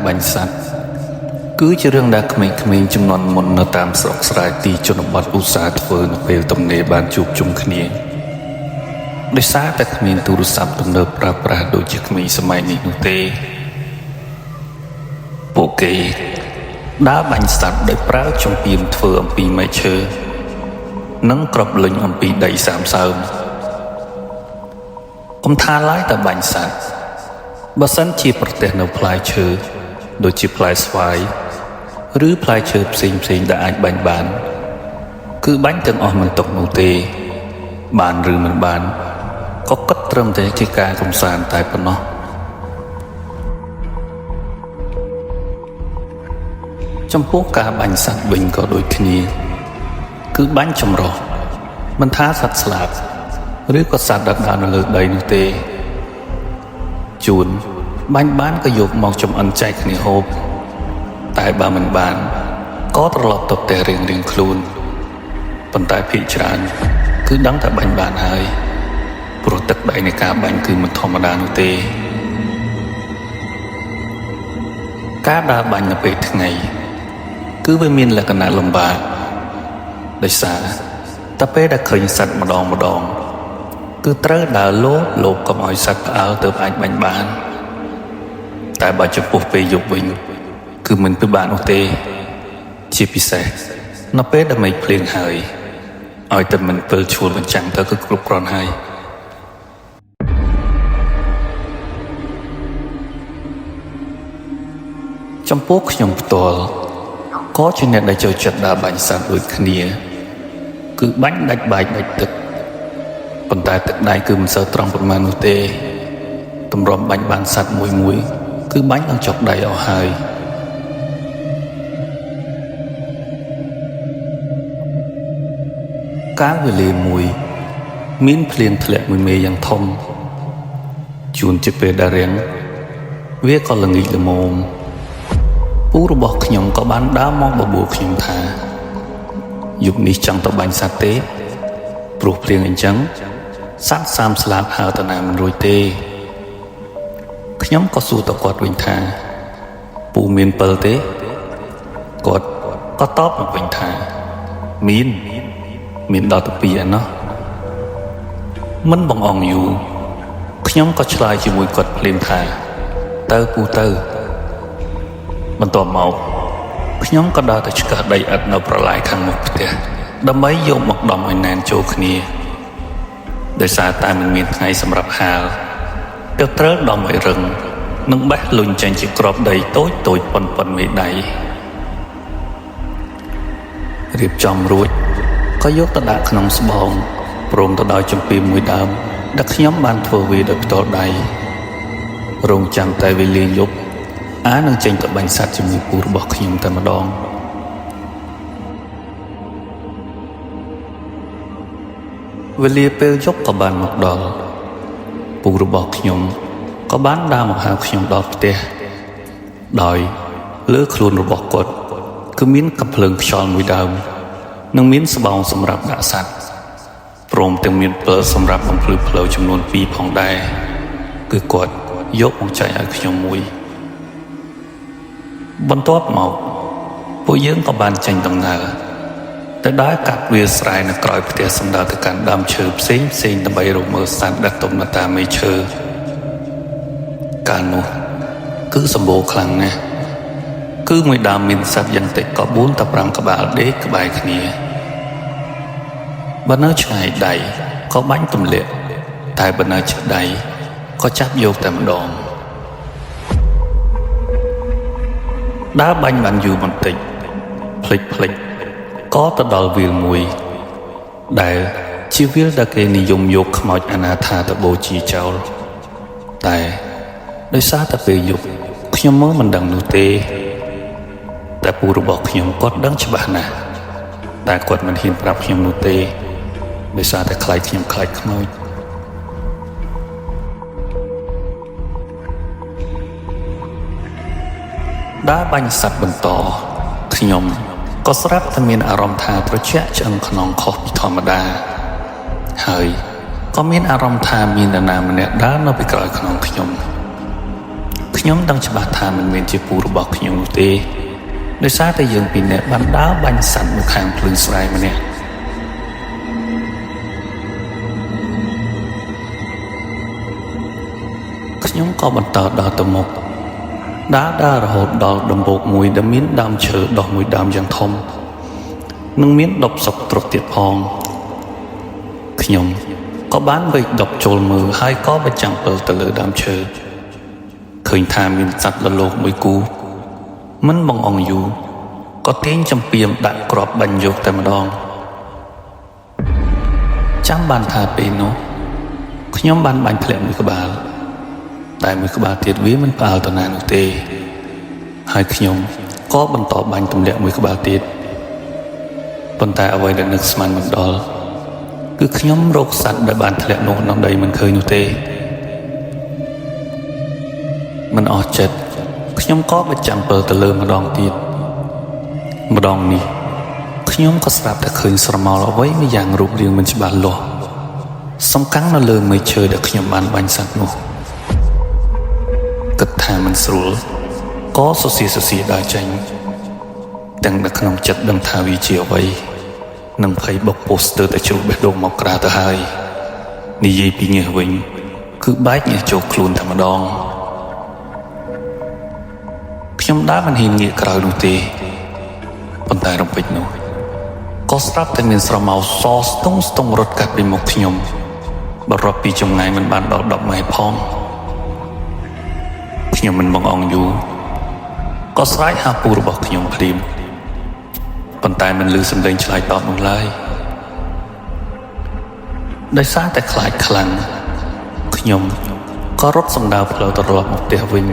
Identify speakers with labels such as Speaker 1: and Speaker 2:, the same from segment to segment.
Speaker 1: បាញ់សត្វគឺជារឿងដែលក្មេងៗជំនាន់មុននៅតាមស្រុកស្រែទីជនបទឧស្សាហ៍ធ្វើនៅពេលទំនេរបានជួបជុំគ្នាដោយសារតែគ្មានទូរស័ព្ទទំនើបប្រើប្រាស់ដូចជាក្មេងសម័យនេះនោះទេពួកគេដើរបាញ់សត្វដោយប្រើចម្ពាមធ្វើអំពីមែកឈើនិងគ្រាប់លុញអំពីដីសាមសើមកុំថាឡើយតែបាញ់សត្វបើសិនជាប្រទេសនៅផ្លែឈើដូចជាផ្លែស្វាយឬផ្លែឈើផ្សេងៗដែលអាចបាញ់បានគឺបាញ់ទាំងអស់មិនຕົកនោះទេបានឬមិនបានក៏គិតត្រឹមតែជាការកំសាន្តតែប៉ុណ្ណោះចំពោះការបាញ់សត្វវិញក៏ដូចគ្នាគឺបាញ់ចម្រុះមិនថាសត្វស្លាបឬក៏សត្វដែលដើរនៅលើដីនោះទេជួនបាញ់បានក៏យកមកចម្អិនចែកគ្នាហូបតែបើមិនបានក៏ត្រឡប់ទៅផ្ទះរៀងៗខ្លួនប៉ុន្តែភាគច្រើនគឺដឹងតែបាញ់បានហើយព្រោះទឹកដៃនៃការបាញ់គឺមិនធម្មតានោះទេការដើរបាញ់នៅពេលថ្ងៃគឺវាមានលក្ខណៈលំបាកដោយសារតែពេលដែលឃើញសត្វម្ដងម្ដងគឺត្រូវដើរលោបលោបកុំឲ្យសត្វផ្អើលទើបអាចបាញ់បានតែបើចំពោះពេលយប់វិញគឺមិនពិបាកនោះទេជាពិសេសនៅពេលដែលមេឃភ្លៀងហើយឲ្យតែមិនពិលឈួលបញ្ចាំងទៅគឺគ្រប់គ្រាន់ហើយចំពោះខ្ញុំផ្ទាល់ក៏ជាអ្នកដែលចូលចិត្តដើរបាញ់សត្វដូចគ្នាគឺបាញ់ដាច់បែកដាច់ទឹកប៉ុន្តែទឹកដៃគឺមិនសូវត្រង់ប៉ុន្មាននោះទេទម្រាំបាញ់បានសត្វមួយៗគឺបាញ់ដល់ចុកដៃអស់ហើយកាលវេលាមួយមានភ្លៀងធ្លាក់មួយមេយ៉ាងធំជួនជាពេលដែលរាំងវាក៏ល្ងាចល្មមពូរបស់ខ្ញុំក៏បានដើរមកបបួលខ្ញុំថាយប់នេះចង់ទៅបាញ់សត្វទេព្រោះភ្លៀងអញ្ចឹងសត្វសាមស្លាបហើរទៅណាមិនរួចទេខ្ញុំក៏សួរទៅគាត់វិញថាពូមានពិលទេគាត់ក៏តបមកវិញថាមានដល់ទៅពីរឯណោះមិនបងអងយូរខ្ញុំក៏ឆ្លើយជាមួយគាត់ភ្លាមថាទៅពូទៅបន្ទាប់មកខ្ញុំក៏ដើរទៅឆ្កឹះដីឥដ្ឋនៅប្រឡាយខាងមុខផ្ទះដើម្បីយកមកដំឲ្យណែនចូលគ្នាដោយសារតែមិនមានថ្ងៃសម្រាប់ហាលទើបត្រូវដំឲ្យរឹងនិងបេះលុញចេញជាគ្រាប់ដីតូចតូចប៉ុនប៉ុនមេដៃរៀបចំរួចក៏យកទៅដាក់ក្នុងស្បោងព្រមទៅដោយចម្ពាមួយដើមដែលខ្ញុំបានធ្វើវាដោយផ្ទាល់ដៃរងចាំតែវេលាយប់អានឹងចេញទៅបាញ់សត្វជាមួយពូរបស់ខ្ញុំតែម្ដងវេលាពេលយប់ក៏បានមកដល់ពូរបស់ខ្ញុំក៏បានដើរមកហៅខ្ញុំដល់ផ្ទះដោយលើខ្លួនរបស់គាត់គឺមានកាំភ្លើងខ្យល់មួយដើមនិងមានស្បោងសម្រាប់ដាក់សត្វព្រមទាំងមានពិលសម្រាប់បំភ្លឺផ្លូវចំនួន2ផងដែរគឺគាត់យកមកចែកឲ្យខ្ញុំមួយបន្ទាប់មកពួកយើងក៏បានចេញដំណើរទៅដើរកាត់វាលស្រែនៅក្រោយផ្ទះសម្ដៅទៅកាន់ដើមឈើផ្សេងផ្សេងដើម្បីរកមើលសត្វដែលទុំនៅតាមមេឈើកាលនោះគឺសម្បូរខ្លាំងណាស់គឺមួយដើមមានសត្វយ៉ាងតិចក៏4ទៅ5ក្បាលដេកក្បែរគ្នាបើនៅឆ្ងាយដៃក៏បាញ់ទម្លាក់តែបើនៅជិតដៃក៏ចាប់យកតែម្ដងដើរបាញ់បានយូរបន្តិចភ្លេចភ្លេចក៏ទៅដល់វាលមួយដែលជាវាលដែលគេនិយមយកខ្មោចអនាថាទៅបូជាចោលតែដោយសារតែពេលយប់ខ្ញុំមើលមិនដឹងនោះទេតែពូរបស់ខ្ញុំគាត់ដឹងច្បាស់ណាស់តែគាត់មិនហ៊ានប្រាប់ខ្ញុំនោះទេដោយសារតែខ្លាចខ្ញុំខ្លាចខ្មោចដើរបាញ់សត្វបន្តខ្ញុំក៏ស្រាប់តែមានអារម្មណ៍ថាត្រជាក់ឆ្អឹងខ្នងខុសពីធម្មតាហើយក៏មានអារម្មណ៍ថាមាននរណាម្នាក់ដើរនៅពីក្រោយខ្នងខ្ញុំ ខ្ញុំដឹងច្បាស់ថាមិនមែនជាពូរបស់ខ្ញុំនោះទេដោយសារតែយើងពីរនាក់បានដើរបាញ់សត្វនៅខាងភ្លើងស្រែម្នាក់ខ្ញុំក៏បន្តដើរទៅមុខដើរដើររហូតដល់ដំបូកមួយដែលមានដើមឈើដុះមួយដើមយ៉ាងធំនិងមានដប់សុកទ្រុបទៀតផងខ្ញុំក៏បានវែកដប់ចូលមើលហើយក៏បញ្ចាំងពិលទៅលើដើមឈើឃើញថាមានសត្វលលោកមួយគូមិនបងអងយូរក៏ទាញចំពីមដាក់គ្រាប់បាញ់យកតែម្ដងចាំបានថាពេលនោះខ្ញុំបានបាញ់ធ្លាក់មួយក្បាលតែមួយក្បាលទៀតវាមិនផ្អើលទៅណានោះទេហើយខ្ញុំក៏បន្តបាញ់ទម្លាក់មួយក្បាលទៀតប៉ុន្តែអ្វីដែលនឹកស្មានមិនដល់គឺខ្ញុំរកសត្វដែលបានធ្លាក់នោះក្នុងដីមិនឃើញនោះទេមិនអស់ចិត្តខ្ញុំក៏បញ្ចាំងពិលទៅលើម្ដងទៀតម្ដងនេះខ្ញុំក៏ស្រាប់តែឃើញស្រមោលអ្វីមួយយ៉ាងរូបរាងមិនច្បាស់លាស់សំកាំងនៅលើមែកឈើដែលខ្ញុំបានបាញ់សត្វនោះគិតថាមិនស្រួលក៏សរសៀដើរចេញទាំងនៅក្នុងចិត្តដឹងថាវាជាអ្វីនឹងភ័យបុកពោះស្ទើរតែជ្រុះបេះដូងមកក្រៅទៅហើយនិយាយពីញើសវិញគឺបែកញើសចូលខ្លួនតែម្ដងខ្ញុំដើរមិនហ៊ានងាកក្រោយនោះទេប៉ុន្តែរំពេចនោះក៏ស្រាប់តែមានស្រមោលសស្ទង់រត់កាត់ពីមុខខ្ញុំបរាប់ពីចម្ងាយមិនបានដល់10ម៉ែត្រផងខ្ញុំមិនបងអងយូរក៏ស្រែកហៅពូរបស់ខ្ញុំភ្លាមប៉ុន្តែមិនឮសំឡេងឆ្លើយតបនោះឡើយដោយសារតែខ្លាចខ្លាំងខ្ញុំក៏រត់សំដៅផ្លូវត្រឡប់មកផ្ទះវិញ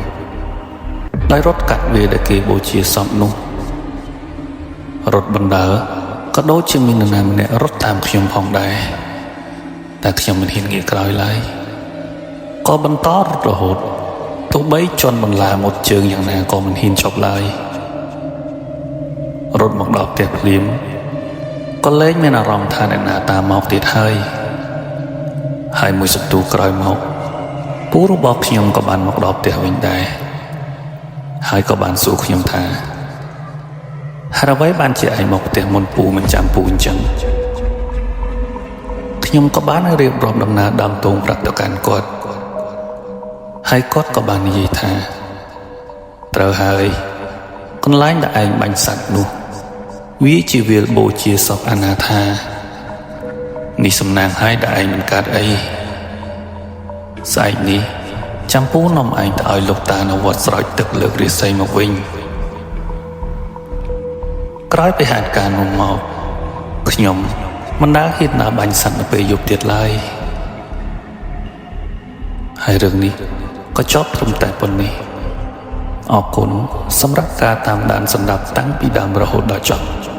Speaker 1: ដោយរត់កាត់វាដែលគេបូជាសពនោះរត់បណ្ដើក៏ដូចជាមាននរណាម្នាក់រត់តាមខ្ញុំផងដែរតែខ្ញុំមិនហ៊ានងាកក្រោយឡើយក៏បន្តរត់រហូតទោះបីជន់បន្លាមុតជើងយ៉ាងណាក៏មិនហ៊ានឈប់ឡើយរត់មកដល់ផ្ទះភ្លាមក៏លែងមានអារម្មណ៍ថាអ្នកណាតាមមកទៀតហើយហើយមួយសន្ទុះក្រោយមកពូរបស់ខ្ញុំក៏បានមកដល់ផ្ទះវិញដែរហើយក៏បានសួរខ្ញុំថាហេតុអ្វីបានជាឯងមកផ្ទះមុនពូមិនចាំពូអញ្ចឹងខ្ញុំក៏បានរៀបរាប់ដំណើរដើមទងប្រាប់ទៅកាន់គាត់ហើយគាត់ក៏បាននិយាយថាត្រូវហើយកន្លែងដែលឯងបាញ់សត្វនោះវាជាវាលបូជាសពអនាថានេះសំណាងហើយដែលឯងមិនកើតអីស្អែកនេះចាំពូនាំឯងទៅឲ្យលោកតានៅវត្តស្រោចទឹកលើករាសីមកវិញក្រោយពីហេតុការណ៍នោះមកខ្ញុំមិនដែលហ៊ានដើរបាញ់សត្វនៅពេលយប់ទៀតឡើយហើយរឿងនេះក៏ចប់ត្រឹមតែប៉ុណ្ណេះអរគុណសម្រាប់ការតាមដានសម្ដាប់តាំងពីដើមរហូតដល់ចប់។